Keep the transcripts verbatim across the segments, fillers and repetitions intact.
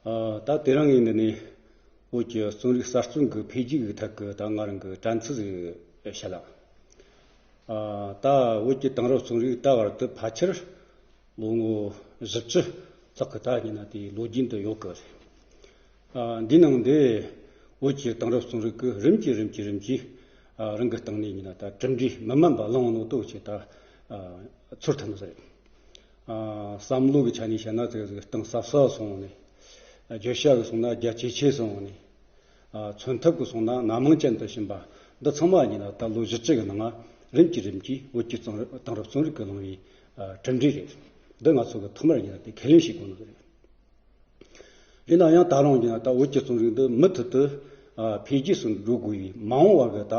ཨ། ད་དེ་རིང་ངས་འདི་ནས་བོད་ཀྱི་རྩོམ་རིག་གསར་རྩོམ་གྱི་འཕེལ་རྒྱས་ཀྱི་ཐད་ཀྱི་ད་ང་རང་གི་དྲན་ཚུལ་ཞིག་བཤད་ལ། ཨ། ད་བོད་ཀྱི་དེང་རབས་རྩོམ་རིག་ད་བར་དུ་ཕལ་ཆེར་ལོ་ངོ་བཞི་བཅུ་ལྷག་གི་ད་ཡིན་ན་དེའི་ལོ་རྒྱུས་འདི་ཡོད་གི་རེད། ཨ། འདིའི་ནང་འདི་བོད་ཀྱི་དེང་རབས་རྩོམ་རིག་གི་རིམ་གྱིས་རིམ་གྱིས་རིམ་གྱིས། ཨ། རང་གི་སྟེང་ནས་ཡིན་ན་ད་གྲུབ་འབྲས་མི་དམན་པ་བླངས་ནོ་དེ་བྱས་ད། ཨ། ཚོར་ཐུབ་ནི་རེད། ཨ། བསམ་བློ་གི་ཆ་ནས་བཤད་ན་ཙིག་ཟིག་གཏིང་ཟབ་ཟབ་སོང་ནས། ཨ། བརྗོད་བྱ་གི་སོང་ན་རྒྱ་ཇེ་ཆེ་སོང་ནས། ཨ། མཚོན་ཐབས་གི་སོང་ན་སྣ་མང་ཅན་དུ་ཕྱིན་པ། འདི་ཚང་མ་ཡིན་ན་ད་ལོ་བཞི་བཅུ་གི་ནང་རིམ་གྱིས་རིམ་གྱིས་བོད་ཀྱི་རྩོམ་རིག་དེང་རབས་རྩོམ་རིག་གི་ལངས་པའི། ཨ། གྲུབ་འབྲས་རེད། འདི་ང་ཚོ་གི་ཐོག་མར་ཡིན་ན་དེ་ཁས་ལེན་བྱེད་དགོས་ནི་རེད། ཡིན་ན་ཡང་ད་རུང་ཡིན་ན་ད་བོད་ཀྱི་རྩོམ་རིག་འདི་མུ་མཐུད་དུ། ཨ། འཕེལ་རྒྱས་སུ་འགྲོ་དགོས་པའི་མ་འོངས་པ་གི་ད་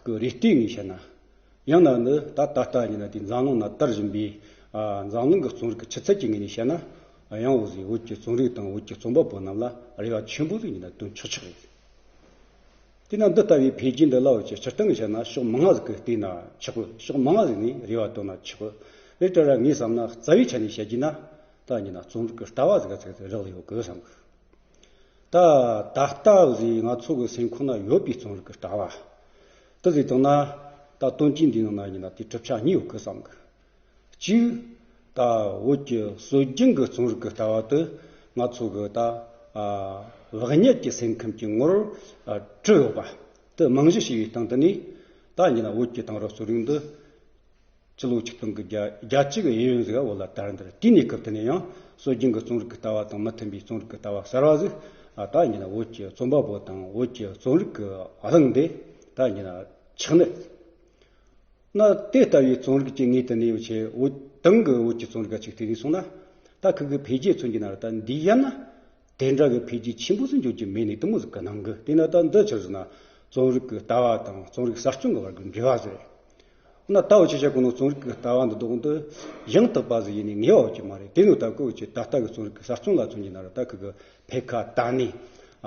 གི་རེ་ལྟོས་ངོས་བཤད་ན། ཡང་ན་ནི་ད་ད་ལྟ་ཡིན་ན་དེ་འཛམ་གླིང་ན་དར་བཞིན་པའི། ཨ། འཛམ་གླིང་གི་རྩོམ་རིག་གི་ཆུ་ཚད་ཀྱི་ངོས་ནས་བཤད་ན། ཡང་འོ་ཟིག་བོད་ཀྱི་རྩོམ་རིག་དང་བོད་ཀྱི་རྩོམ་པ་པོ་རྣམས་ལ་རེ་བ་ཆེན་པོ་ཟིག་ཡིན་ན་བཏོན་ཆོག་ཆོག་རེད། དེས་ན་འདི་ལྟ་བུའི་འཕེལ་རྒྱས་འདི་ལ་འུ་ཅག་སྤྱིར་བཏང་གི་བཤད་ན་ཕྱོགས་མང་ང་ཟིག་གི་བལྟས་ན་ཆོག་གི། ཕྱོགས་མང་ང་ཟིག་ནས་རེ་བ་བཏོན་ན་ཆོག་གི། རེད་དྲ་ར་ངས་བསམ་ན་རྩ་བའི་ཆ་ནས་བཤད་རྒྱུ་ན། ད་ཡིན་ན་རྩོམ་རིག་གི་ལྟ་བ་ཟིག་ག་ཚིག་ཚིག་རག་ལས་ཡོད་གི་བསམ་གི། ད་ད་ལྟ་ཟིག་ང་ཚོ་གི་སེམས་ཁོང་ན་ཡོད་པའི་རྩོམ་རིག་གི་ལྟ་བ་དེ་ཟིག་བཏང་ན། ད་དོན་གྱིས་འདིའི་ནང་ན་ཡིན་ན་དེ་གྲུབ་ཆ་གཉིས་ཡོད་གི་བསམ་གི། གཅིག། ད་བོད་ཀྱི་སྲོལ་རྒྱུན་གྱི་རྩོམ་རིག་གི་ལྟ་བ་དེ་ང་ཚོ་གི་ད། ཨ། བག་ཉལ་གྱི་སེམས་ཁམས་ཀྱི་ངོར། ཨ། གྲུབ་ཡོད་པ་དེ་རྨང་གཞི་བྱས་པའི་སྟེང་དུ་ནས། ད་ཡིན་ན་བོད་ཀྱི་དེང་རབས་རྩོམ་རིག་འདི་སྤྱི་ལོ་ཆིག་སྟོང་དགུ་བརྒྱ་བརྒྱད་ཅུ་གི་གཡས་གཡོན་ཟིག་ག་བོད་ལ་དར་འདིར། དེའི་གནས་སྐབས་དེ་ནས་ཡང་སྲོལ་རྒྱུན་གྱི་རྩོམ་རིག་གི་ལྟ་བ་དང་མི་མཐུན་པའི་རྩོམ་རིག་གི་ལྟ་བ་གསར་བ་ཟིག། ཨ། ད་ཡིན་ན་བོད་ཀྱི་རྩོམ་པ་པོ་དང་བོད་ཀྱི་རྩོམ་རིག་གི་གླིང་འདི་ད་ཡིན་ན་ཆགས་ནི། ན་དེ་ལྟ་བུའི་རྩོམ་རིག་ཅིག་ངེས་དུ་གནས་ཡོད་ཆེ། བོད་དེང་གི་བོད་ཀྱི་རྩོམ་རིག་ག་ཅིག་བལྟས་ནས་སོང་ན། ད་ཁུ་གི་འཕེལ་རྒྱས་མཚོན་གྱི་ན་ར། ད་འདི་ཡན་ན་དེ་འདྲ་གི་འཕེལ་རྒྱས་ཆེན་པོ་ཟིག་འགྱོ་རྒྱུ་མེད་ནི་དེ་མོ་ཟིག་གི་སྣང་གི། དེ་ན་ད་འདི་ཆི་ཟེར་ན་རྩོམ་རིག་གི་ལྟ་བ་དང་རྩོམ་རིག་གསར་རྩོམ་གི་བར་གི་འབྲེལ་བ་ཟིག་རེད། ན་ད་འུ་ཆོས་བཤད་གོ་ནོ་རྩོམ་རིག་གི་ལྟ་བ་འདི་དག་འདི་ཡང་དག་པ་ཟིག་ཡིན་ནི་ངེས་པ་ཡོད་ཀྱི་མ་རེད། དེ་ནོ་ད་ཁུ་འུ་ཆོས་ད་ལྟ་གི་རྩོམ་རིག་གི་གསར་རྩོམ་ལ་མཚོན་གྱི་ན་ར། ད་ཁུ་གི་འཕེལ་ཁ་ད་ནི།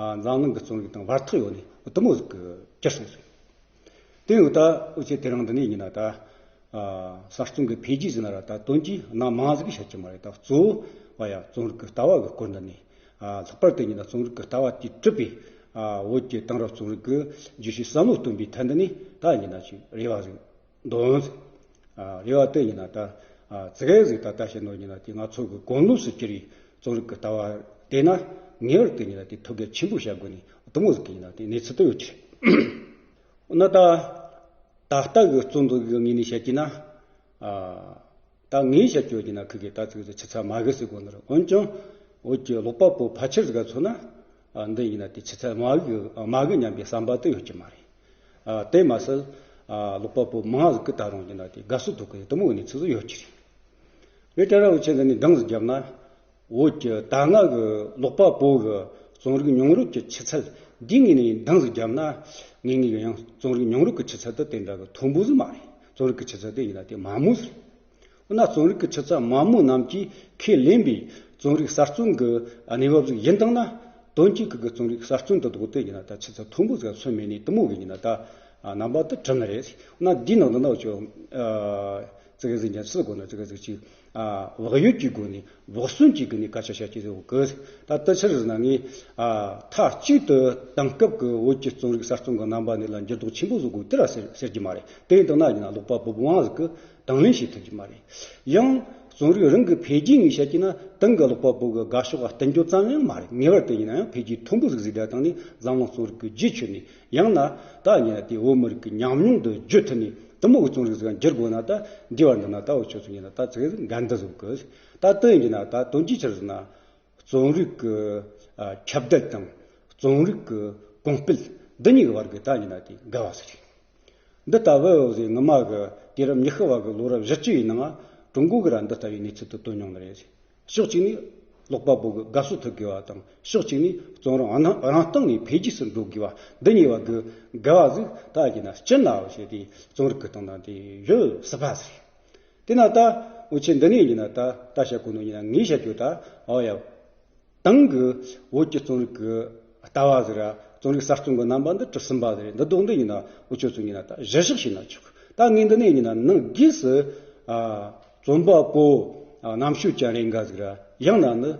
ཨ། འཛམ་གླིང་གི་རྩོམ་རིག་དང་བར་ཐག་ཡོད་ནི་དེ་མོ་ཟིག་གི་གྱུར་སོང་ཟིག། དེ་ཡང་ད་འུ་ཆོས་དེ་རིང་འདི་ནས་ཡིན་ན་ད། ཨ། གསར་རྩོམ་གྱི་འཕེལ་རྒྱས་ཟེར་ན་ར་ད་དོན་གྱིས་སྣ་མང་ཟིག་བཤད་ཀྱི་མ་རེད། ད་གཙོ་བོ་བ་ཡ་རྩོམ་རིག་གི་ལྟ་བ་གི་སྐོར་འདི་ནས། ཨ། ལྷག་པར་དུ་ཡིན་ན་རྩོམ་རིག་གི་ལྟ་བ་དེས་གྲུབ་པའི། ཨ། བོད་ཀྱི་དེང་རབས་རྩོམ་རིག་གི་རྗེས་ཤུལ་བསམ་བློ་གཏོང་པའི་ཐད་འདི་ནས་ད་ཡིན་ན་ཅིག་རེ་བ་ཟིག་འདོན་ཟིག། ཨ། རེ་བ་དེ་ཡིན་ན་ད། ཨ། ཙི་གེ་ཟིག་ད་ལྟ་བཤད་ནོ་ཡིན་ན་དེ་ང་ཚོ་གི་གོ་ནོར་སུ་གྱུར་བའི་རྩོམ་རིག་གི་ལྟ་བ་དེ་ན་ངེས་པར་དུ་ཡིན་ན་དེ་ཐོད་རྒལ་ཆེན་པོ་བྱ་དགོས་ནི་དེ་མོ་ཟིག་གི་ཡིན་ན་དེ་གནས་ཚུལ་དུ་ཡོད་ཀྱི་རེད། འོ་ན་ད་ད་ལྟ་གི་རྩོམ་འདི་གི་ངོས་ནས་བཤད་ཀྱི་ན། ཨ། ད་ངས་བཤད་རྒྱུ་ཡིན་ན་ཁུ་གི་ད་ཙིག་ཙིག་ཆུ་ཚད་མ་གི་ཟེར་གོ་ནི་རེད། འོན་ཀྱང་བོད་ཀྱི་ཀློག་པ་པོ་ཕལ་ཆེར་ཟིག་ག་མཚོན་ན། ཨ། འདི་ཡིན་ན་དེ་ཆུ་ཚད་མ་གི་མ་གི་སྙམ་པའི་བསམ་པ་དེ་ཡོད་ཀྱི་མ་རེད། ཨ། དེ་མ་ཟད། ཨ། ཀློག་པ་པོ་མང་ཟིག་གི་ད་རུང་ཡིན་ན་དེ་དགའ་བསུ་ཐོབ་གི་དེ་མོ་གི་གནས་ཚུལ་ཟིག་ཡོད་ཀྱི་རེད། རེད་དྲ་ར་འུ་ཆོས་འདི་ནས་འདང་ཟིག་བརྒྱབ་ན། བོད་ཀྱི་ད་སྔ་གི་ཀློག་པ་པོ་གི་རྩོམ་རིག་མྱོང་རོལ་གྱི་ཆུ་ཚད་འདིའི་ངོས་ནས་འདང་ཟིག་བརྒྱབ་ན། ངེད་གཉིས་ཀྱི་ཡང་རྩོམ་རིག་མྱོང་རོལ་གྱི་ཆུ་ཚད་དེ་དེ་འདྲ་གི་མཐོན་པོ་ཟིག་མ་རེད། རྩོམ་རིག་གི་ཆུ་ཚད་དེ་ཡིན་ན་དེ་དམའ་མོ་ཟིག། འོ་ན་རྩོམ་རིག་གི་ཆུ་ཚད་དམའ་མོ་རྣམས་ཀྱིས་ཁས་ལེན་པའི་རྩོམ་རིག་གསར་རྩོམ་གྱི་གནས་བབ་ཟིག་ཡིན་དང་ན། དོན་གྱིས་ཁུ་གི་རྩོམ་རིག་གསར་རྩོམ་དེ་དག་དེ་ཡིན་ན་ད་ཆུ་ཚད་མཐོན་པོ་ཟིག་ག་སོན་མེད་ནི་དེ་མོ་གི་ཡིན་ན་ད། ཨ། རྣམ་པ་དེ་གྲུབ་ནི་རེད། འོ་ན་འདིའི་ནང་དུ་ན་འུ་ཆོ། ཨ། ཙི་གེ་ཟིག་ཉན་སྲིད་གོ་ན་ཙི་གེ་ཟིག་ཅིག། ཨ། བག་ཡོད་ཀྱི་སྒོ་ནས་བག་ཟོན་གྱི་སྒོ་ནས་སྐད་ཆ་བཤད་ཀྱི་ཟིག་གི། ད་ལྟ་ཆི་རེད་ཟེར་ན་ངས། ཨ། མཐའ་གཅིག་ཏུ་དེང་སྐབས་ཀྱི་བོད་ཀྱི་རྩོམ་རིག་གསར་རྩོམ་གྱི་རྣམ་པ་འདི་ལ་འགྱུར་ལྡོག་ཆེན་པོ་བཟོ་དགོས་དེ་ར་ཟེར་ཟེར་རྒྱུ་མ་རེད། དེ་ཡིན་དང་ན་ཡིན་ན་ཀློག་པ་པོ་མང་ཟིག་གིས་དང་ལེན་བྱེད་ཐུབ་རྒྱུ་མ་རེད། ཡང་རྩོམ་རིག་རང་གི་འཕེལ་རྒྱས་ངོས་བཤད་ཀྱི་ན་དེང་གི་ཀློག་པ་པོ་གི་དགའ་ཕྱོགས་ལ་བསྟུན་རྒྱུ་ཙམ་ཡང་མ་རེད། ངེས་པར་དུ་ཡིན་ན་ཡང་འཕེལ་རྒྱས་མཐོན་པོ་ཟིག་ཟིག་བསྡད་བཏང་ནས་འཛམ་གླིང་རྩོམ་རིག་གི་རྗེས་ཆོད་ནས། ཡང་ན་ད་ཡིན་ན་དེ་བོད་མི་རིགས་ཀྱི་ཉམས་མྱོང་འདི་བརྗོད་ཐུབ་ནས་དེ་མོ་གི་རྩོམ་རིག་ཟིག་འགྱུར་དགོས་ན། ད་འདི་བར་འདི་ན་ད་འུ་ཆོ་ཚོ་ཡིན་ན་ད་ཙི་གེ་ཟིག་འགལ་འདུ་བཟོ་གི། ད་དེ་ཡིན་གྱི་ན་ད་དོན་གྱིས་ཆི་རེད་ཟེར་ན། རྩོམ་རིག་གི། ཨ། ཁྱབ་གདལ་དང་རྩོམ་རིག་གི་གོང་སྤེལ་འདི་གཉིས་ཀྱི་བར་གྱི་ད་ཡིན་ན་དེ་འགལ་བ་ཟིག་རེད། འདི་ལྟ་བུ་ཟིག་སྔོན་མ་གི་དུས་རབས་ཉི་ཤུ་བ་གི་ལོ་རབས་བཞི་བཅུ་ཡི་ནང་ཀྲུང་གོ་གི་ར་འདི་ལྟ་བུའི་གནས་ཚུལ་དེ་བཏོན་མྱོང་ནི་རེད། ཕྱོགས་གཅིག་ནས་ཀློག་པ་པོ་གི་དགའ་བསུ་ཐོབ་དགོས་པ་དང་། ཕྱོགས་གཅིག་ནས་རྩོམ་རིག་རང་རང་སྟེང་ནས་འཕེལ་རྒྱས་སུ་འགྲོ་དགོས་པ། འདི་གཉིས་བར་གྱི་འགལ་བ་ཟིག་ད་ཡིན་ན་སྤྱིར་ན་བཤད་དེ་རྩོམ་རིག་གི་སྟེང་ན་དེ་ཡོད་སྲིད་པ་ཟིག་རེད། དེ་ན་ད་འུ་ཆོས་འདི་ནས་ཡིན་ན་ད་ད་བཤད་གོ་ནོ་ཡིན་ན་ངས་བཤད་རྒྱུ་ད། ཨོ་ཡ། དེང་གི་བོད་ཀྱི་རྩོམ་རིག་གི་ལྟ་བ་ཟིག་ར་རྩོམ་རིག་གསར་རྩོམ་གྱི་རྣམ་པ་འདི་གྲུབ་ཟིན་པ་ཟིག་རེད། འདི་དག་འདི་ཡིན་ན་འུ་ཆོ་ཚོ་ཡིན་ན་ད་གཞིར་བཞག་བྱས་ན་ཆོག། ད་ངས་འདི་ནས་ཡིན་ན་ནང་སྒོས་སུ། ཨ། རྩོམ་པ་པོ། ཨ། རྣམ་དཔྱོད་ཅན་རེ་འགའ་ཟིག་ར། ཡང་ན་ནི།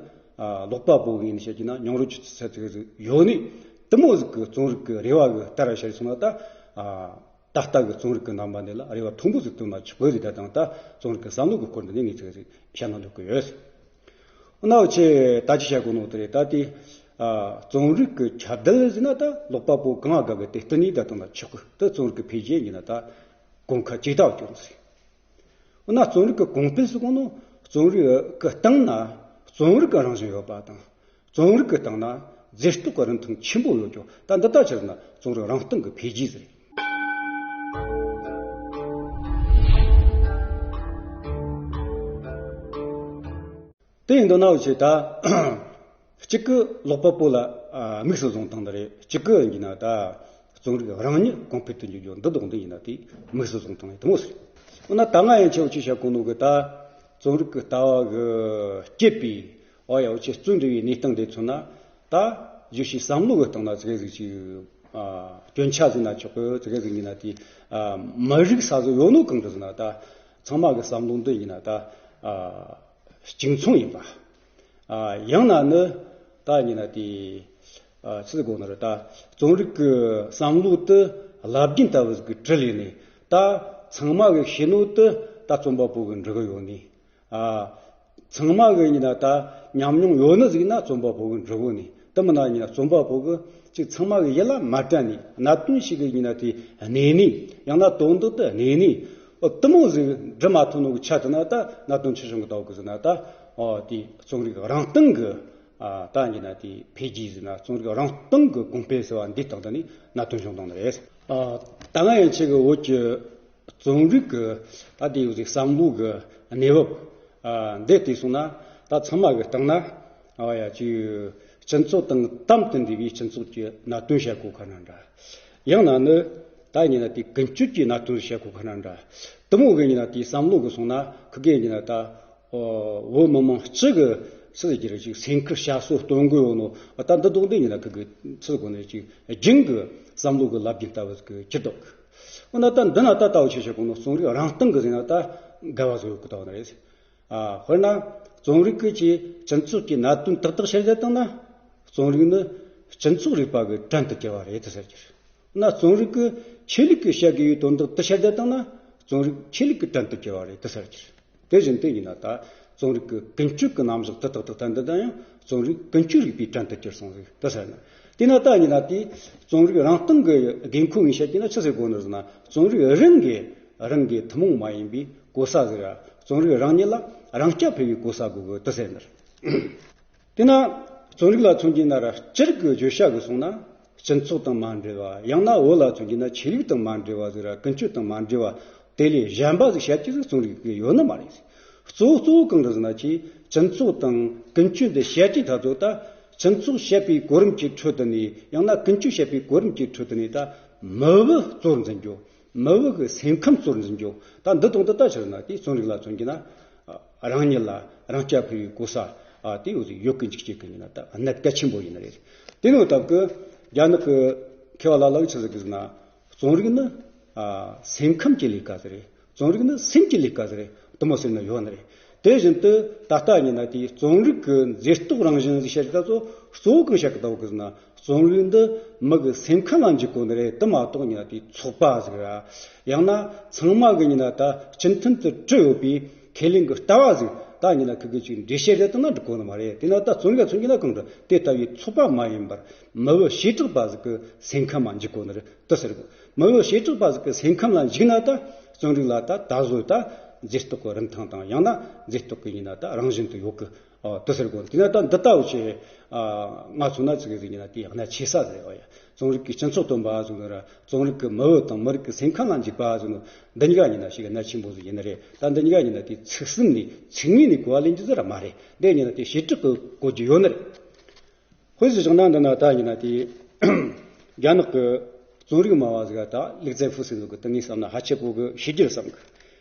ཨ་ཀློག་པ་པོ་གི་ཡིན་ནི་བཤད་ཀྱི་ན་མྱོང་རོལ་གྱི་ཚད་ཅིག་ཟིག་ཡོད་ནི། དེ་མོ་ཟིག་གི་རྩོམ་རིག་གི་རེ་བ་གི་ལྟར་བཤད་སོང་ན་ད། ཨ་ད་ལྟ་གི་རྩོམ་རིག་གི་རྣམ་པ་འདི་ལ་རེ་བ་མཐོན་པོ་ཟིག་བཏོན་ན་ཆོག་གི་རེད། ད་དང་ད་རྩོམ་རིག་གི་བསམ་བློ་གི་སྐོར་འདི་ནས་ངས་ཅིག་ཟིག་བཤད་ན་འདོད་གི་ཡོད། འོ་ན་འུ་ཆོས་ད་ཅི་བཤད་དགོས་ནོ་དེ་རེད། ད་དེ་ཨ་རྩོམ་རིག་གི་ཁྱབ་གདལ་ཟེར་ན་ད་ཀློག་པ་པོ་གང་དགའ་གི་དེ་བསྟུན་ནས་ད་དང་ན་ཆོག་གི། ད་རྩོམ་རིག་གི་འཕེལ་རྒྱས་ཡིན་ན་ད་གོང་ཁ་ཇི་ལྟ་བ་སྐྱོང་ཟིག་འོ་ན་རྩོམ་རིག་གི་གོང་འཕེལ་ཟེར་གོ་ནོ་རྩོམ་རིག་གི་སྟེང་ན་རྩོམ་རིག་གི་རང་བཞིན་ཡོད་པ་དང་། རྩོམ་རིག་གི་སྟེང་ན་མཛེས་སྡུག་གི་རིན་ཐང་ཆེན་པོ་ཡོད་རྒྱུ། ད་འདི་ལྟ་ཕྱིར་ན་རྩོམ་རིག་རང་སྟེང་གི་འཕེལ་རྒྱས་ཟེར། དེ་ཡིན་དུས་ན་འུ་ཆོས་ད་གཅིག་གི་ཀློག་པ་པོ་ལ་ཨ་དམིགས་སུ་བཟུང་སྟངས་འདི་རེད། གཅིག་གི་ཡིན་ན་ད་རྩོམ་རིག་རང་ཉིད་གོང་འཕེལ་དུ་འགྱུར་རྒྱུ་འདི་དོག་འདི་ཡིན་ན་དེ་དམིགས་སུ་བཟུང་སྟངས་ཡིན་དུ་མོ་ཟེར། འོ་ན་ད་ང་ཡན་ཆད་འུ་ཆོས་བཤད་གོ་ནོ་གི་ད་རྩོམ་རིག་གི་ལྟ་བ་གི་སྐྱེད་པའི་ཨོ་ཡ་འུ་ཆོས་རྩོམ་འབྲི་བའི་གནས་སྟངས་དེ་མཚོན་ན། ད་བརྗོད་བྱའི་བསམ་བློ་གི་སྟེང་ན་ཙི་གེ་ཟིག་ཅིག་ཨ་སྐྱོན་ཆ་ཟིག་ན་ཆོག་གི། ཙི་གེ་ཟིག་ཡིན་ན་དེ་ཨ་མི་རིགས་ས་ཟིག་ཡོད་ནོ་གང་དུ་ཟིག་ན་ད་ཚང་མ་གི་བསམ་བློ་འདི་ཡིན་ན་ད་ཨ་གཅིག་མཚུངས་ཡིན་པ། ཨ་ཡང་ན་ནི་ད་ཡིན་ན་དེ་ཨ་ཆི་ཟིག་དགོས་ནི་རེད། ད་རྩོམ་རིག་གི་བསམ་བློ་དེ་རླབས་རྒྱུན་ལྟ་བུ་ཟིག་གི་དྲིལ་ཡིན་ནི། ད་ཚང་མ་གི་ཤེས་ནོ་དེ་ད་རྩོམ་པ་པོ་གི་འབྲི་གི་ཡོད་ནི། ཨ་ཚང་མ་གི་ཡིན་ན་ད་ཉམས་མྱོང་ཡོད་ནི་ཟིག་ན་རྩོམ་པ་པོ་གི་འབྲི་གོ་ནི། དེ་མིན་ན་ཡིན་ན་རྩོམ་པ་པོ་གི་ཅིག་ཚང་མ་གི་ཡིད་ལ་མ་དྲན་ནི། གནད་དོན་ཞིག་གི་ཡིན་ན་དེ་གནས་ནི། ཡང་ན་དོན་དག་དེ་གནས་ནི། འོ་དེ་མོ་ཟིག་འབྲི་མ་ཐུབ་ནོ་གི་ཆ་དེ་ན་ད་གནད་དོན་ཆེ་ཆུང་གི་ལྟ་བུ་གི་ཟིག་ན་ད་ཨོ་དེ་རྩོམ་རིག་རང་སྟེང་གི་ཨ་ད་ཡིན་ན་དེ་འཕེལ་རྒྱས་ཟིག་ན་རྩོམ་རིག་རང་སྟེང་གི་གོང་འཕེལ་ཟེར་བ་འདི་སྟེང་དུ་ནི་གནད་དོན་བྱུང་བཏང་ནི་རེད། ཨ་ད་ང་ཡན་ཆད་གི་བོད་ཀྱི་རྩོམ་རིག་གི་ད་དེ་ཡོད་ཟིག་བསམ་བློ་གི་གནས་བབ་ཨ་འདི་བལྟས་སོང་ན། ད་ཚང་མ་གི་སྟེང་ན་ཨ་ཡ་ཅིག་སྤྱི་ཚོགས་དང་དམ་དུ་འབྲེལ་བའི་སྤྱི་ཚོགས་ཀྱི་གནད་དོན་བཤད་གོ་ཁ་ན་འདྲ། ཡང་ན་ནི་ད་ཡིན་ན་དེ་ཀུན་སྤྱོད་ཀྱི་གནད་དོན་བཤད་གོ་ཁ་ན་འདྲ། དེ་མོ་གི་ཡིན་ན་དེ་བསམ་བློ་གི་སོང་ན་ཁི་གེ་ཡིན་ན་ད་ཨོ་བོད་མི་མང་སྤྱི་གི་ཆི་ཟིག་གི་རེད། ཅིག་སེམས་ཁུར་བྱ་སོ་སྟོན་གི་ཡོད་ནོ། ད་འདི་དོག་འདི་ཡིན་ན་ཁི་གི་ཆི་གོ་ནས་ཅིག་རྒྱུན་གི་བསམ་བློ་གི་རླབས་རྒྱུན་ལྟ་བུ་ཟིག་གི་གྱུར་འདུག་འོ་ན་ད་འདི་ན་ད་ལྟ་བུ་ཆེ་ཆེ་གོ་ནོ་རྩོམ་རིག་རང་སྟེང་གི་ཟིན་ན་ད་འགལ་བ་བཟོ་གི་ལྟ་བ་ན་རེད། ཨ་དཔེར་ན་རྩོམ་རིག་གི་ཅིག་སྤྱི་ཚོགས་ཀྱི་གནད་དོན་ཏག་ཏག་བཤད་བསྡད་བཏང་ན་རྩོམ་རིག་ནི་སྤྱི་ཚོགས་རིག་པ་གི་བྲན་དུ་གྱུར་བ་རེད་དུ་ཟེར་གྱི་རེད། ན་རྩོམ་རིག་གི་ཆོས་ལུགས་ཀྱི་བཤད་དགོས་པའི་དོན་དག་དེ་བཤད་བསྡད་བཏང་ན་རྩོམ་རིག་ཆོས་ལུགས་ཀྱི་བྲན་དུ་གྱུར་བ་རེད་དུ་ཟེར་གྱི་རེད། དེ་བཞིན་དུ་ཡིན་ན་ད་རྩོམ་རིག་གི་ཀུན་སྤྱོད་ཀྱི་རྣམ་གཞག་དེ་དག་དག་ད་འདི་ད་ཡང་རྩོམ་རིག་ཀུན་སྤྱོད་རིག་པའི་བྲན་དུ་གྱུར་སོང་ཟིག་དུ་ཟེར་ན། དེས་ན་ད་ཡིན་ན་དེ་རྩོམ་རིག་རང་སྟེང་གི་དགོས་མཁོ་ཡིན་བཤད་ཀྱི་ན་ཆི་ཟེར་དགོས་ནི་ཟེར་ན། རྩོམ་རིག་རང་གི་རང་གི་ཐུན་མོང་མ་ཡིན་པའི་གོ་ས་ཟིག་ར། རྩོམ་རིག་རང་ཉིད་ལ་རང་རྐྱ་འཕེར་བའི་གོ་ས་དགོས་གི་དུ་ཟེར་ནི་རེད། དེས་ན་རྩོམ་རིག་ལ་མཚོན་གྱི་ན་ར་སྤྱིར་གྱི་བརྗོད་བྱ་གི་སོང་ན་སྤྱི་ཚོགས་དང་མ་འབྲེལ་བ། ཡང་ན་བོད་ལ་མཚོན་གྱི་ན་ཆོས་ལུགས་དང་མ་འབྲེལ་བ་ཟིག་ར། ཀུན་སྤྱོད་དང་མ་འབྲེལ་བ། དེ་ལས་གཞན་པ་ཟིག་བཤད་རྒྱུ་ཟིག་རྩོམ་རིག་གི་ཡོད་ནི་མ་རེད། གཙོ་བོ་གཙོ་བོ་གང་རེད་ཟེར་ན་ཅིག་སྤྱི་ཚོགས་དང་ཀུན་སྤྱོད་འདི་བཤད་རྒྱུའི་ཐ་ཚོ་ད་སྤྱི་ཚོགས་བཤད་པའི་གོ་རིམ་གྱི་ཁྲོད་དུ་ནས། ཡང་ན་ཀུན་སྤྱོད་བཤད་པའི་གོ་རིམ་གྱི་ཁྲོད་དུ་ནས་ད་མི་བུ་གཙོར་འཛིན་རྒྱུ། མི་བུ་གི་སེམས་ཁམས་གཙོར་འཛིན་རྒྱུ། ད་འདི་དང་འདི་ལྟ་ཕྱིར་ན་དེ་རྩོམ་རིག་ལ་མཚོན་གྱི་ན་རང་ཉིད་ལ་རང་རྐྱ་འཕེར་བའི་གོ་ས་ཨ་དེ་ཡོད་ཟིག་ཡོད་གི་འཇུག་བྱེད་གི་ཡིན་ན་ད་གནད་གལ་ཆེན་པོ་ཡིན་ནི་རེད། དེ་ནི་སྟབས་གི་རྒྱ་ནག་གི་མཁས་པ་ལ་ལ་གི་ཆི་ཟིག་གི་ཟེར་ན། རྩོམ་རིག་ནི་ཨ་སེམས་ཁམས་ཀྱི་ལས་ཀ་ཟིག་རེད། རྩོམ་རིག་ནི་སེམས་ཀྱི་ལས་ཀ་ཟིག་རེད། དེ་མོ་ཟེར་ན་ཡོད་ནི་རེད། དེ་བཞིན་དུ་ད་ལྟ་ཡིན་ན་དེའི་རྩོམ་རིག་གི་མཛེས་སྡུག་རང་བཞིན་ཟིག་བཤད་ཀྱི་ད་ཚོ་གཙོ་བོ་གང་བཤད་ཀྱི་ད་བོ་གི་ཟེར་ན། རྩོམ་རིག་འདི་མི་གི་སེམས་ཁམས་ལ་འཇུག་གོ་ནི་རེད། དེ་མ་གཏོགས་ཡིན་ན་དེའི་ཚོགས་པ་ཟིག་ར། ཡང་ན་ཚང་མ་གི་ཡིན་ན་ད་སྤྱི་མཐུན་དུ་གྲུབ་ཡོད་པའི་ཁས་ལེན་གྱི་ལྟ་བ་ཟིག་ད་ཡིན་ན་ཁི་གི་ཅིག་འགྲེལ་བཤད་རེ་བཏང་ན་འགྲིག་གོ་ནི་མ་རེད། དེ་ན་ད་རྩོམ་རིག་ལ་མཚོན་གྱི་ན་གང་འདྲ་དེ་ལྟ་བུའི་ཚོགས་པ་མ་ཡིན་པར་མི་བུ་བྱེ་བྲག་པ་ཟིག་གི་སེམས་ཁམས་ལ་འཇུག་གོ་ནི་རེད། དེ་ཟེར་གོ། མི་བུ་བྱེ་བྲག་པ་ཟིག་གི་སེམས་ཁམས་ལ་འཇུག་ན་ད་རྩོམ་རིག་ལ་ད་ད་གཟོད་ད་མཛེས་སྡུག་གི་རིན་ཐང་དང་། ཡང་ན་མཛེས་སྡུག་གི་ཡིན་ན་ད་རང་བཞིན་དུ་ཡོད་གི། ཨོ་དེ་ཟེར་གོ། དེ་ན་ད་འདི་ལྟ་བུ་ཆེ་ཨ་ང་ཚོ་ན་ཚིག་གི་ཟིག་ཡིན་ན་དེ་གནད་ཆེ་ས་ཟེར་བ་ཡ། རྩོམ་རིག་གི་སྤྱི་ཚོགས་སྟོན་པ་ཟེར་ནོ་ར། རྩོམ་རིག་གི་མི་བུ་དང་མི་རིགས་ཀྱི་སེམས་ཁམས་ལ་འཇུག་པ་ཟེར་ནོ། འདི་གཉིས་ཀ་ཡིན་ན་ཞིག་གནད་ཆེན་པོ་ཟིག་ཡིན་ནི་རེད། ད་འདི་གཉིས་ཀ་ཡིན་ན་དེ་ཚིག་ཟིན་ནས་ཚིག་ངོས་ནས་གོ་བ་ལེན་རྒྱུ་ཟིག་ར་མ་རེད། འདི་ཡིན་ན་དེ་བྱེ་བྲག་གི་གོ་རྒྱུ་ཡོད་ནི་རེད། དཔེ་ཟིག་བཞག་ན་འདི་ན་ད་ཡིན་ན་དེ་རྒྱ་ནག་གི་རྩོམ་རིག་སྨྲ་བ་ཟིག་ད་ལིག་ཙེ་ཧྥུ་ཟེར་ནོ་གི་དེ་ངས་བསམ་ན་ཧ་ཅང་པོ་གི་ཤེས་རྒྱུ་རེད་བསམ་གི།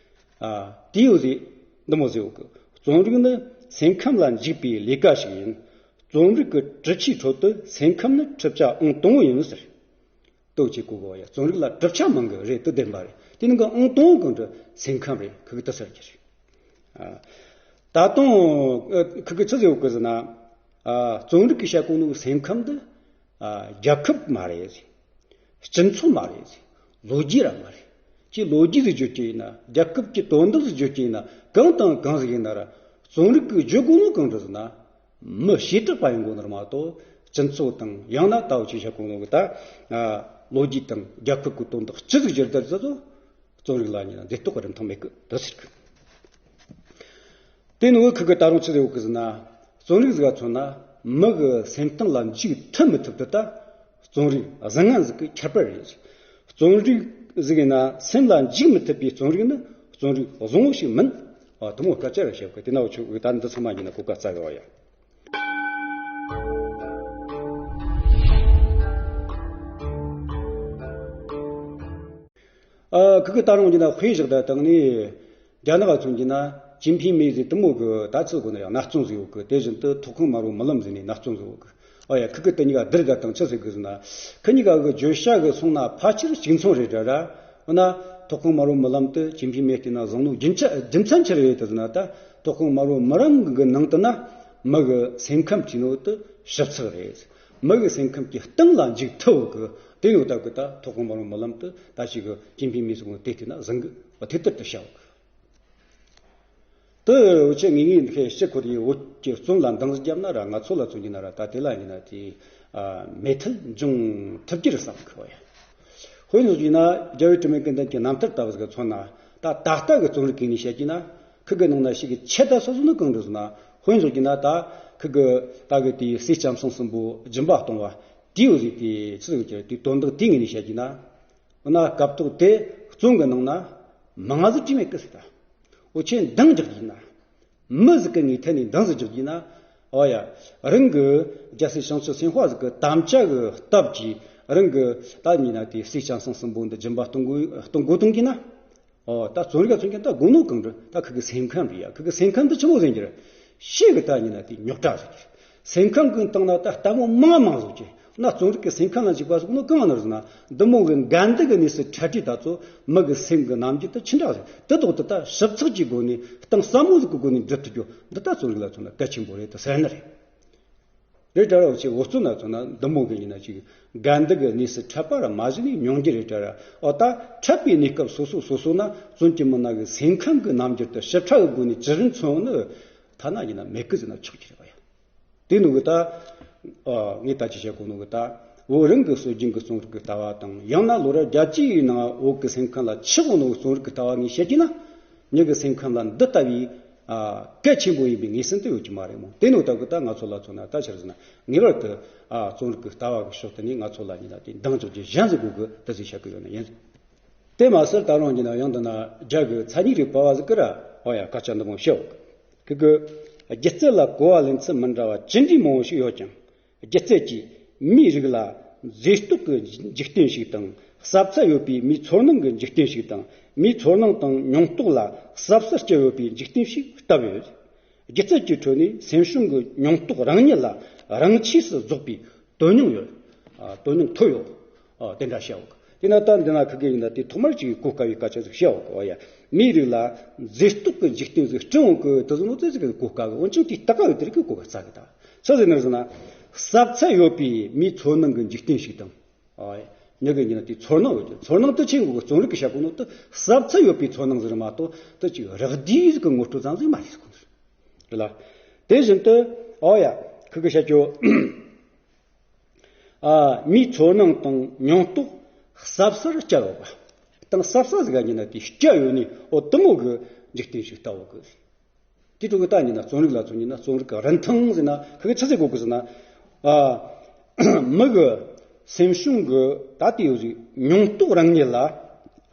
ཨ་དེའི་འོ་ཟིག་འདི་མོ་ཟེར་གི། རྩོམ་རིག་ནི་སེམས་ཁམས་ལ་འཇུག་པའི་ལས་ཀ་ཞིག་ཡིན། རྩོམ་རིག་གི་གྲུབ་ཆའི་ཁྲོད་དུ་སེམས་ཁམས་ནི་གྲུབ་ཆ་ཨང་དང་པོ་ཡིན་ཟེར། ལྟོས་ཅིག་གོ་གོ་ཡ། རྩོམ་རིག་ལ་གྲུབ་ཆ་མང་གི་རེད་དེ་བདེན་པ་རེད། དེ་ནི་གི་ཨང་དང་པོ་གི་འདི་སེམས་ཁམས་རེད། ཁི་གི་དེ་ཟེར་གྱི་རེད། ཨ་ད་དུང་ཨ་ཁི་གི་ཆི་ཟེར་གི་ཟེར་ན། ཨ། རྩོམ་རིག་གིས་བཤད་གོ་ནོ་གི་སེམས་ཁམས་འདི། ཨ། རྒྱལ་ཁབ་མ་རེད། སྤྱི་ཚོགས་མ་རེད། ལོ་རྒྱུས་ར་མ་རེད། ཅིག་ལོ་རྒྱུས་ཟིག་བརྗོད་རྒྱུ་ཡིན་ན། རྒྱལ་ཁབ་ཀྱི་དོན་དག་ཟིག་བརྗོད་རྒྱུ་ཡིན་ན། གང་དང་གང་ཟིག་ཡིན་ན་ར། རྩོམ་རིག་གིས་བརྗོད་དགོས་ནོ་གང་རེད་ཟེར་ན། མི་བྱེ་བྲག་པ་ཡིན་དགོས་ནི་རེད་མ་གཏོགས། སྤྱི་ཚོགས་དང་ཡང་ན་ད་འུ་ཆོས་བཤད་གོ་ནོ་གི་ད། ཨ། ལོ་རྒྱུས་དང་རྒྱལ་ཁབ་ཀྱི་དོན་དག་ཅི་ཟིག་བརྗོད་བསྡད་ཟེར་ཚོ། རྩོམ་རིག་ལ་ཡིན་ན་མཛེས་སྡུག་གི་རིན་ཐང་མེད་གི་དེ་ཟེར་གི། དེ་ནི་ཁི་གི་ད་རུང་ཆི་ཟིག་ཡོད་གི་ཟེར་ན། རྩོམ་རིག་ཟིག་ག་མཚོན་ན། མི་གི་སེམས་གཏིང་ལ་འཇུག་ཐུབ་མི་ཐུབ་དེ་ད། རྩོམ་རིག་བཟང་ངན་ཟིག་གི་ཁྱད་པར་རེད། རྩོམ་རིག་ཟིག་ཡིན་ན་སེམས་ལ་འཇུག་མི་ཐུབ་པའི་རྩོམ་རིག་ནི། རྩོམ་རིག་བཟང་བོ་ཞིག་མིན། ཨ། དེ་མོ་སྐད་ཆ་ར་བཤད་གི། དེ་ན་འུ་ཆོས་ད་འདི་ཚང་མ་ཡིན་ན་གོ་སྐབས་སྩལ་གི་བ་ཡ། ཨ། ཁི་གི་ད་རུང་ཡིན་ན་དཔེ་བཞག་ད་བཏང་ནི། རྒྱ་ནག་ག་མཚོན་གྱི་ན། ཅིན་ཕིང་མེ་ཟེར་དེ་མོ་གི་ད་ཚོད་གོ་ན་ཡང་ན་རྩོམ་ཟིག་ཡོད་གི། དེ་བཞིན་དུ་ཐོག་ཁང་དམར་པོ་རྨི་ལམ་ཟེར་ནི་ན་རྩོམ་ཟིག་ཡོད་གི། ཨོ་ཡ། ཁི་གི་དེ་གཉིས་ཀ་བསྡུར་ད་བཏང་ཆི་ཟེར་གི་ཟེར་ན། ཁི་གཉིས་ཀ་གི་བརྗོད་བྱ་གི་སོང་ན་ཕལ་ཆེར་གཅིག་མཚུངས་རེད་ད་ར། འོ་ན་ཐོག་ཁང་དམར་པོ་རྨི་ལམ་དེ་ཅིན་ཕིང་མེ་བལྟས་ན་བཟང་ནོ་རྒྱུ་མཚན་རྒྱུ་མཚན་ཆི་རེད་ཟེར་ན། ད་ཐོག་ཁང་དམར་པོ་རྨི་ལམ་གི་ནང་དུ་ན་མི་གི་སེམས་ཁམས་ཀྱི་ནོ་དེ་ཞིབ་ཚགས་རེད། མི་གི་སེམས་ཁམས་ཀྱི་གཏིང་ལ་འཇུག་ཐུབ་གི། དེ་ནོ་ད་གི་ད་ཐོག་ཁང་དམར་པོ་རྨི་ལམ་དེ་ད་ཅིག་གི་ཅིན་ཕིང་མེ་ཟེར་གོ་ནོ་དེ་བལྟས་ན་བཟང་གི། འོ་དེ་ལྟར་དུ་བྱའོ། དེ་འུ་ཆོས་ངེས་ངེས་འདི་ཁའི་ཕྱི་ཁོ་རེ་བོད་ཀྱི་རྩོམ་ལ་འདང་ཟིག་བརྒྱབ་ན་ར། ང་ཚོ་ལ་མཚོན་གྱི་ན་ར། ད་དེ་ལ་ཡིན་ན་དེ། ཨ། མོས་མཐུན་འབྱུང་ཐུབ་ཀྱི་རེད་བསམ་གི་བ་ཡ། དཔེ་ནོ་ཡིན་ན་རྒྱལ་བའི་དྲི་མེད་ཀུན་ལྡན་གྱི་རྣམ་ཐར་ལྟ་བུ་ཟིག་མཚོན་ན། ད་ད་ལྟ་གི་རྩོམ་རིག་གི་ངོས་ནས་བཤད་ཀྱི་ན། ཁི་གི་ནང་ན་ཞིག་གི་ཆེད་ད་སོ་སོ་ནི་གང་རེད་ཟེར་ན། དཔེ་ནོ་ཡིན་ན་ད་ཁི་གི་ད་གི་དེ་སྲས་ལྕམ་སྲིང་གསུམ་པོ་སྦྱིན་པ་གཏོང་བ་དེའི་འོ་ཟིག་དེ་ཆི་ཟིག་གི་དེ་དོན་དག་དེའི་ངོས་ནས་བཤད་ཀྱི་ན། འོ་ན་སྐབས་ཐོག་དེ་རྩོམ་གི་ནང་ན་མང་ཟིག་བྲིས་མེད་གི་ཟེར་ད། འུ་ཆོས་འདང་རྒྱག་གི་ན། མི་ཟིག་གི་ངོས་ཐད་ནས་འདང་ཟིག་རྒྱག་གི་ན། ཨོ་ཡ། རང་གི་རྒྱལ་སྲས་བྱང་ཆུབ་སེམས་དཔའ་ཟིག་གི་དམ་བཅའ་གི་སྟབས་ཀྱིས། རང་གི་ད་ཡིན་ན་དེ་སྲས་ལྕམ་སྲིང་གསུམ་པོ་འདི་སྦྱིན་པ་གཏོང་དགོས་གཏོང་དགོས་གཏོང་གི་ན། ཨོ། ད་རྩོམ་རིག་ག་མཚོན་གྱི་ད་དགོས་ནོ་གང་རེད། ད་ཁི་གི་སེམས་ཁམས་རེད་ཡ། ཁི་གི་སེམས་ཁམས་འདི་ཆི་མོ་ཟེར་གྱི་རེད། ཤེས་གི་ད་ཡིན་ན་དེ་རྙོག་དྲ་ཟིག་གི་རེད། སེམས་ཁམས་གི་སྟེང་ན་ད་ལྟད་མོ་མང་མང་ཟིག་གི། ན་རྩོམ་རིག་གི་སེམས་ཁམས་ལ་འཇུག་པ་ཟིག་ནོ་གང་ནོ་ཟེར་ན། འདི་མོ་གི་འགལ་འདུ་གི་གནས་སུ་འཕྲད་དུས་ད་ཚོ་མི་གི་སེམས་གི་རྣམ་འགྱུར་དེ་ཆི་འདྲ་ཟིག། དེ་དག་དེ་ད་ཞིབ་ཚགས་ཀྱི་སྒོ་ནས་གཏིང་ཟབ་མོ་ཟིག་གི་སྒོ་ནས་འདྲི་ཐུབ་རྒྱུ་འདི་ད་རྩོམ་རིག་ལ་མཚོན་ན་གལ་ཆེན་པོ་རེད་དུ་ཟེར་ནི་རེད། རེད་དྲ་ར། འུ་ཆོས་འུ་ཚོ་ན་མཚོན་ན་འདི་མོ་གི་ཡིན་ན་ཅིག་འགལ་འདུ་གི་གནས་སུ་འཕྲད་པ་ར་མ་གཞི་ནས་མྱོང་རྒྱུ་རེད་དྲ་ར། འོ། ད་འཕྲད་པའི་གནས་སྐབས་སོ་སོ་སོ་སོ་ན་རྩོམ་གྱི་མི་སྣ་གི་སེམས་ཁམས་གི་རྣམ་འགྱུར་དེ་ཞིབ་ཕྲ་གི་སྒོ་ནས་ཇི་བཞིན་མཚོན་ནི་ཐ་ན་ཡིན་ན་མེད་གི་ཟེར་ན་ཆོག་གི་རེད་བ་ཡ། དེ་ནོ་གི་ད། ཨ། ངས་ད་ཅི་བཤད་གོ་ནོ་གི་ད། བོད་རང་གི་སྲོལ་རྒྱུན་གྱི་རྩོམ་རིག་གི་ལྟ་བ་དང་། ཡང་ན་ལོ་རབས་བརྒྱད་ཅུའི་ནང་བོད་ཀྱི་སེམས་ཁམས་ལ་ཆགས་ཡོད་ནོ་གི་རྩོམ་རིག་གི་ལྟ་བ་ངས་བཤད་ཀྱི་ན། མྱི་གི་སེམས་ཁམས་ལ་འདི་ལྟ་བུའི། ཨ། གལ་ཆེན་པོ་ཡིན་པའི་ངེས་ཟིན་དུ་ཡོད་ཀྱི་མ་རེད་མོ། དེ་ནོ་ད་གི་ད་ང་ཚོ་ལ་མཚོན་ན་ད་ཆི་རེད་ཟེར་ན། ངེས་པར་དུ། ཨ། རྩོམ་རིག་གི་ལྟ་བ་གི་ཕྱོགས་དེ་ནས་ང་ཚོ་ལ་ཡིན་ན་དེ་འདང་རྒྱག་རྒྱུ་གཞན་ཟིག་དགོས་གི། དེ་ཟིག་བཤད་གི་ཡོད་ནི་ཡིན། དེ་མ་ཟད་ད་རུང་ཡིན་ན་ཡང་འདི་ན་རྒྱ་གི་མཚན་ཉིད་རིག་པ་བ་ཟིག་གི་ར། ཨོ་ཡ། སྐད་ཆ་འདི་མོ་བཤད་ཡོད་གི། ཁི་གི། སྒྱུ་རྩལ་ལ་གོ་བ་ལེན་ཚུལ་མི་འདྲ་བ་ཅི་འདྲའི་མང་བོ་ཞིག་ཡོད་ཀྱང་། སྒྱུ་རྩལ་གྱིས་མིའི་རིགས་ལ་མཛེས་སྡུག་གི་འཇིག་རྟེན་ཞིག་དང་། ཟབ་ཚད་ཡོད་པའི་མིའི་ཚོར་སྣང་གི་འཇིག་རྟེན་ཞིག་དང་། མིའི་ཚོར་སྣང་དང་མྱོང་རྟོག་ལ་ཟབ་སར་སྐྱེལ་ཡོད་པའི་འཇིག་རྟེན་ཞིག་བཏབ་ཡོད། སྒྱུ་རྩལ་གྱི་ཁྲོད་ནས་སེམས་བྱུང་གི་མྱོང་རྟོག་རང་ཉིད་ལ་རང་ཆས་སུ་རྫོགས་པའི་དོན་སྙིང་ཡོད། ཨ། དོན་སྙིང་ཐོབ་ཡོད། ཨ། དེ་འདྲ་བཤད་འོག། དེ་ན་ད་འདི་ན་ཁི་གེ་ཡིན་ན་དེ་ཐོག་མར་ཅིག་གོ་དཀའ་བའི་སྐད་ཆ་ཟིག་བཤད་འོག། ཨོ་ཡ། མིའི་རིགས་ལ་མཛེས་སྡུག་གི་འཇིག་རྟེན་ཟིག་བསྐྲུན་འོང་གི། དེ་ཟིག་ནོ་ཙི་ཟིག་གི་གོ་དཀའ་གི། འོན་ཀྱང་དེའི་ལྟ་ག་གི་དེ་རིགས་གི་གོ་དཀའ་ཚ་གི། ད་ཆི་ཟིག་ནི་ཟེར་ན། ཟབ་ཚད་ཡོད་པའི་མིའི་ཚོར་སྣང་གི་འཇིག་རྟེན་ཞིག་དང་། ཨོ་ཡ། མྱི་གི་ཡིན་ན་དེ་ཚོར་སྣང་ཡོད་ཀྱི། ཚོར་སྣང་དེ་ཆེ་གི་རྩོམ་རིག་གི་བཤད་གོ་ནོ་དེ་ཟབ་ཚད་ཡོད་པའི་ཚོར་སྣང་ཟིག་རེད་མ་གཏོགས། དེ་ཅིག་རགས་བསྡུས་ཟིག་གི་ངོ་སྤྲོད་ཙམ་ཟིག་མ་རེད་ཟེར་གོ་ནི་རེད་ལ། དེ་བཞིན་དུ། ཨོ་ཡ། ཁི་གེ་བཤད་རྒྱུ། ཨ། མིའི་ཚོར་སྣང་དང་མྱོང་རྟོག་ཟབ་སར་སྐྱེལ་ཡོད་པ། དང་ཟབ་ས་ཟིག་ག་ཡིན་ན་དེ་སྐྱེལ་ཡོད་ནི། འོ། དེ་མོ་གི་འཇིག་རྟེན་ཞིག་ལྟ་བུ་གི། དེ་འཕྲོ་གི་ད་ཡིན་ན་རྩོམ་རིག་ལ་མཚོན་ཡིན་ན་རྩོམ་རིག་གི་རིན་ཐང་ཟེར་ན་ཁི་གེ་ཆི་ཟིག་གོ་གི་ཟེར་ན། ཨ། མི་གི་སེམས་བྱུང་གི་ད་དེ་ཡོད་ཟིག་མྱོང་རྟོག་རང་ཉིད་ལ་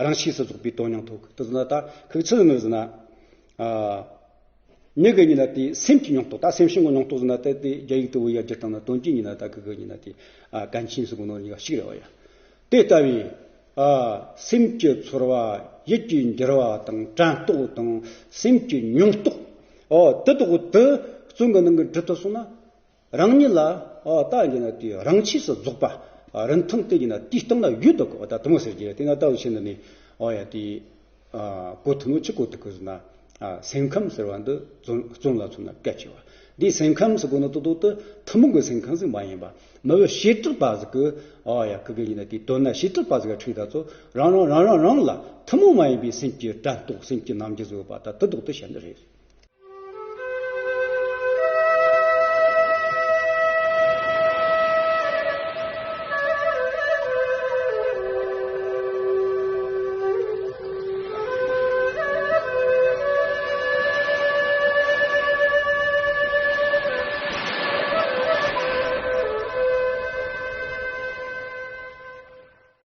རང་ཆས་སུ་རྫོགས་པའི་དོན་སྙིང་ཐོབ་གི། དེ་ཟེར་ན་ད་ཁི་གེ་ཆི་ཟིག་ནི་ཟེར་ན། ཨ། མྱི་གི་ཡིན་ན་དེ་སེམས་ཀྱི་མྱོང་རྟོག། ད་སེམས་བྱུང་གི་མྱོང་རྟོག་ཟེར་ན་ད་དེ་རྒྱ་ཡིག་ཏུ་བོད་ཡར་བསྒྱུར་བཏང་ན་དོན་རྐྱེན་ཡིན་ན་ད་ཁི་གེ་ཡིན་ན་དེ། ཨ། ཀུན་མཁྱེན་ཟེར་གོ་ནོ་གཉིས་ཀ་གཅིག་རེད་བ་ཡ། དེ་ལྟ་བུའི། ཨ། སེམས་ཀྱི་ཚོར་བ། ཡིད་ཀྱི་འགྱུར་བ་དང་དྲན་རྟོག་དང་སེམས་ཀྱི་མྱོང་རྟོག། ཨོ། དེ་དག་དེ་རྩོམ་གི་ནང་གི་འབྲི་ཐུབ་སོང་ན། རང་ཉིད་ལ། ཨོ། ད་ཡིན་ན་དེ་རང་ཆས་སུ་རྫོགས་པ། ཨ། རིན་ཐང་དེ་ཡིན་ན་དེའི་སྟེང་ན་ཡོད་འདུག་གོ། ད་དེ་མོ་ཟེར་གྱི་རེད། དེ་ན་ད་འུ་ཆོས་འདི་ནས། ཨོ་ཡ། དེ། ཨ། གོ་ཐུབ་ནོ་ཆི་གོ་ཐུབ་གི་ཟེར་ན། ཨ། སེམས་ཁམས་ཟེར་བ་འདི་བརྩོན་བརྩོན་ལ་མཚོན་ན་གལ་ཆེ་བ། འདིའི་སེམས་ཁམས་ཟེར་གོ་ནོ་ཏོག་ཏོག་ཏུ་ཐུན་མོང་གི་སེམས་ཁམས་ཟིག་མ་ཡིན་པ། མི་བུ་བྱེ་བྲག་པ་ཟིག་གི། ཨ་ཡ། ཁི་གེ་ཡིན་ན་དེའི་དོན་ན་བྱེ་བྲག་པ་ཟིག་ག་འཁྲིད་ད་ཚོ། རང་རང་རང་རང་རང་ལ་ཐུན་མོང་མ་ཡིན་པའི་སེམས་ཀྱི་དྲན་རྟོག་སེམས་ཀྱི་རྣམ་འགྱུར་བཟོ་བ་ད་དེ་ཏོག་ཏུ་བཤད་ནི་རེད།